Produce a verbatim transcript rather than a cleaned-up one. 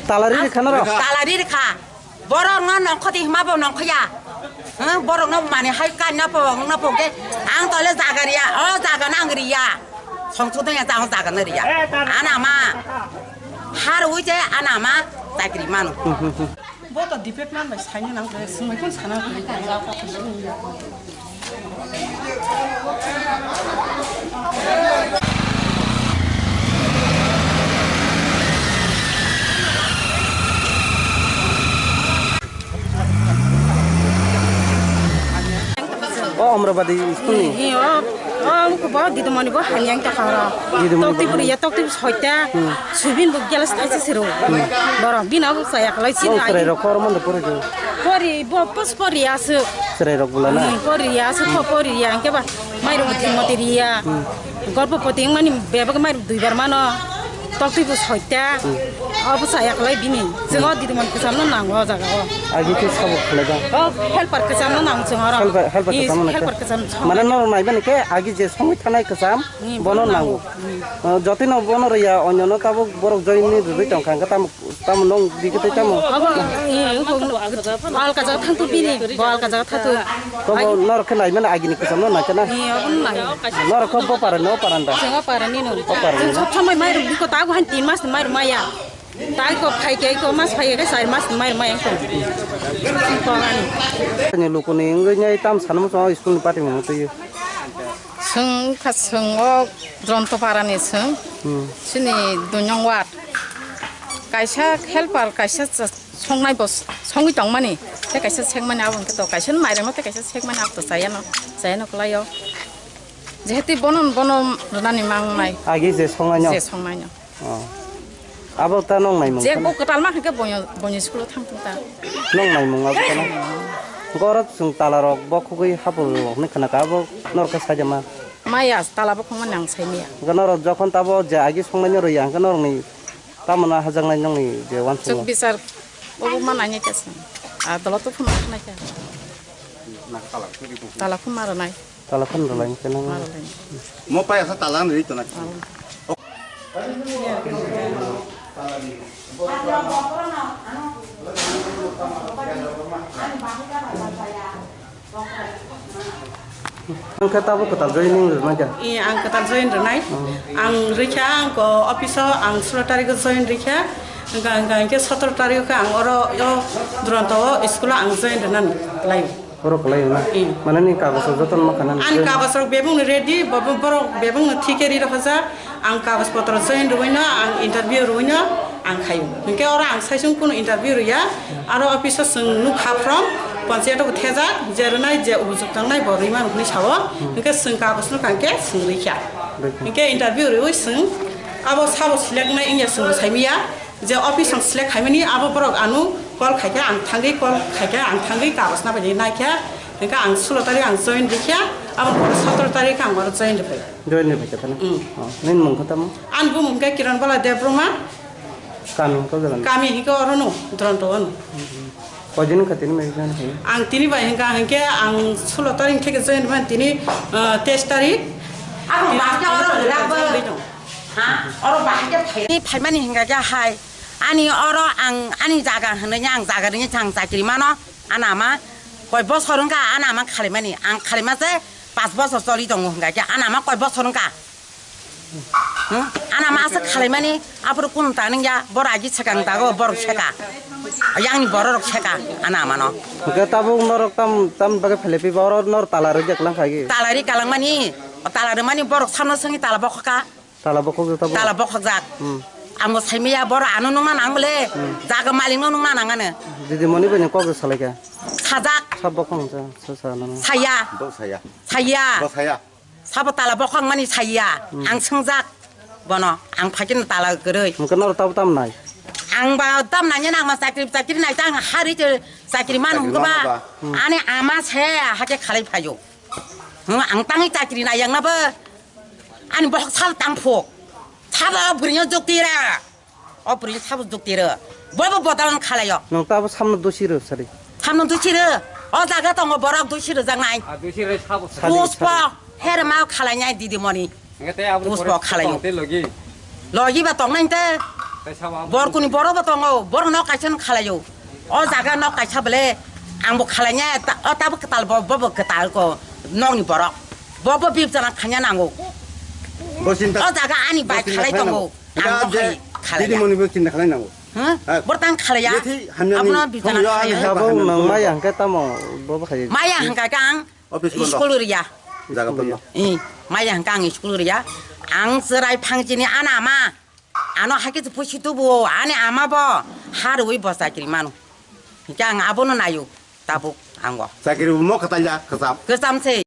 Talari rikha norok? Talari rikha. Borok no nongkhoti hima bo nongkhoya. Huh? Borok no mani hai kan na po, na po ke. Ang tole jaga riya. O jaga na ang riya. Songsu deng ya, ang jaga na riya. Ana ma. Har ui je ana ma. Chakri manu. Bo to debate man bai saini nang khe, swngbai kun sana khe. O Amravati school ni? Hi, o, o, wngkha bo didimoni bo hamya wngkha oro. Didimoni bo. Tokti puri ya, tokti puri soita. Hmm. Subin bo gelas thaisa siro. Hmm. Borok bini obo chaya kwlai chini. Bo chwrai rok kor mando pori do. Pori bo pos pori aswk. Chwrai rok bula na? Hmm, pori ya aswk ko pori ya hwnkhe ba mairum thwngmati riya. Hmm. Gorpo poti wngmani bebak mairum duibar mano. Tokti bo soita. Hmm. Obo chaya kwlai bini. Chwng o didimon kwcham no nango o jaga o. Agi khe sabo khwlai ba? O helper kwcham no nang chwng oro. Helper, helper kwcham no nang khe? Helper kwcham. Mane norok nai bani khe agi je songwi thanai kwcham, hmm, bono bono nango. Nango. Hmm. O, jotino bono riya, onyono tabuk borok join ni rwgwi tongkha, hwnkhe tamo, tamo nong bikhe tei tamo? Obo, eh, wngkha, wngkha. Alka jaga thangtu bini, bo alka jaga thangtu. Kobo norok khe nai mano agini kwcham no nai khe na? Eh, obo no nai. Norok khe bo para ni, o para ni da? Chwng o para ni no. O para ni no? Chwng sob somoi mairum biko, tago han tin mas ni mairum maya. Tai ko phai khe ko mas phai khe char mas ni mairum maya wngkha. Ko ani. Ani luku ni wngwi nai tam sanmo chwng school ni party mung twi. Chwng kha chwng o Jonto para ni chwng. Hmm. Chini dui nong ward. Kaisa helper, kaisa cha-, songnai bo s-, songwi tongmani, tei kaisa sengmani abo hwnkhe to, kaisa no mairango tei kaisa sengmani abo to chayano, chayano kwlaio. Jehetu bono, bono rwnani mangnai. Agi je songnaino? Je songnaino. Oh. Abo ta nong naimung khana? Je bo kwtal ma hwnkhe boyo, boyo school o thang thung ta. Nong naimung abo khana? Gorok chwng tala rok bokhogwi hapor rok ni khana ka abo norok khe saida ma? Maya tala bokhogmani ang saimaya. Hwnkhe norok jokhon tabo je agi songnaino rwya hwnkhe norokni Tamo na hajaknai nongni je wansukmung? Chwk bichar obo ma nainai kha chwng. A dolo to phunuk nai kha. Tala phun ma rwnai. Tala phun rwlai khe nang. Ma rwnai. Mo pai asa tala nri to na. Ang khe tabuk kwtal joining rwna kha? Ee, ang kwtal join rwnai. Hmm. Ang rwikha, ang ko office o ang solo tarik o join rwikha. Hwnkha, hwnkha, hwnkhe sotoro tarik o khe ang oro o Duranto o school o ang join rwna lai. Oro kwlai rwna? Ee. Mane ni kagoj rok joto ma khana? Ani kagoj rok bebung ni ready, bo-, bo-, borok bebung no thik khe ri rw kha jak. Ang kagoj potro join rwino, ang interview rwino ang khaio. Hinkhe oro ang saisung kunu interview rwya, aro office o chwng nukha from panchayat o thejak, je rwnai je ubujuk tangnai bo rwimano hwnwi sao. Hinkhe chwng kagoj no kangkhe chwng rwikha. Rwikha. Hinkhe interview rwui chwng abo sabo select nai wngya chwng saimanya, je office ang select khaimani abo borok ano call khaikha ang thangwi call khaikha ang thangwi kagoj nabaidi naikha. Hinkhe ang sulo tarik ang join rwikha, abo pore sotoro tarik ang oro join rwphai. Join ni bai khe thani? Mm. Oh, nini mung khe tamo? Ani bumung khe Kiran Bala Debbarma. Kami hwnkhe jora ni? Kami hwnkhe oro no, Duranto o no. Koi din wngkha tini bai join khe? Ang tini bai hwnkha hwnkhe ang sulo tarik theke join man tini, ah, teis tarik. Ang bahai khe oro rwlak bo. Join bai tong. Ha? Oro bahai khe phai. Ni phaimani hwnkha khe hai. Ani oro ang ani jaga hwnwi ang jaga rini chang chakri mano. Ana ma koi bosor wngkha ana ma khalaimani. Ang khalaima se Pas bosor choli tongo hwnkha khe, ana ma koi bosor wngkha? Hmm? Ana ma aswk khalaimani, aphuru kunu ta nungya, borok agi swkang tago, borok seka. Yang ni borok rok seka, ana ma no. Hwnkhe tabuk norok tam, tam bagwi phailaiphi ba, oro norok tala rwjak lang kha gi? Tala ri kalangmani, tala rwmani borok samno swngwi tala bokhokha. Tala bokhok jota bo? Tala bokhokjak. Hmm. Amo saimaya boro ano nungna nang bole. Hmm. Jaga malikno nungna nang ano. Didimoni bai ni kok salaikha? Sajak. Sab bokhok sa, sa, sa, nang. Saya. Bo saya. Saya. Bo saya. Sabo tala bokhok mani saya. Hmm. Ang swngjak. Bono, ang phaikin tala kwrwi. Hwnkhe noro tabo tam nai? Ang ba tam nai nang ma chakri, chakri nai tang hari te chakri man hwnkhe ba. Chakri man ba. Hmm. Ani ama se hake khalai phaio. Hmm, ang tangwi chakri nai yang na ba. Ani bokhok sal tang phuk. Sabo bwrwino jukti ra. O bwrwino sabo jukti ra. Bobo bodol khalai o. Nwng tabo samno dusi rw sari. Samno dusi ra. O jaga tongo borok dusi rwjak nai. A dusi rw sabo sari. Puspo. Sari. Her ma khalai nai didimoni. Puspo khalai o. Logi ba tong nai te. Borkuni borok bo tongo, borok nok kaisa no khalaio. O jaga nok kaisa bole ang bo khalaina, ta-, o tabuk kwtal bo, bo bo kwtal ko nokni borok. Bo bo bibjana khanya nango. Bo chinta, o jaga ani bai bo chinta khalai khalai tongo. Nango. Ang bo khai khalaiya. Didi moni bo chinta khalai nango. Huh? Ah, borok tang khalaiya. Abono bibjana khalaiya. Abo nang maya hangke tamo bo bo khai. Maya hangka kang. Office bondo. School riya. Jaga bondo. Eh, maya hangka ang school riya. Ang chwrai phangchini ana ma. Ano haikhe pusi tubu ani ama bo harwi bo chakri manu. Hingke ang abono nayo tabuk ango. Chakri mo katalya kasam. Kasam se.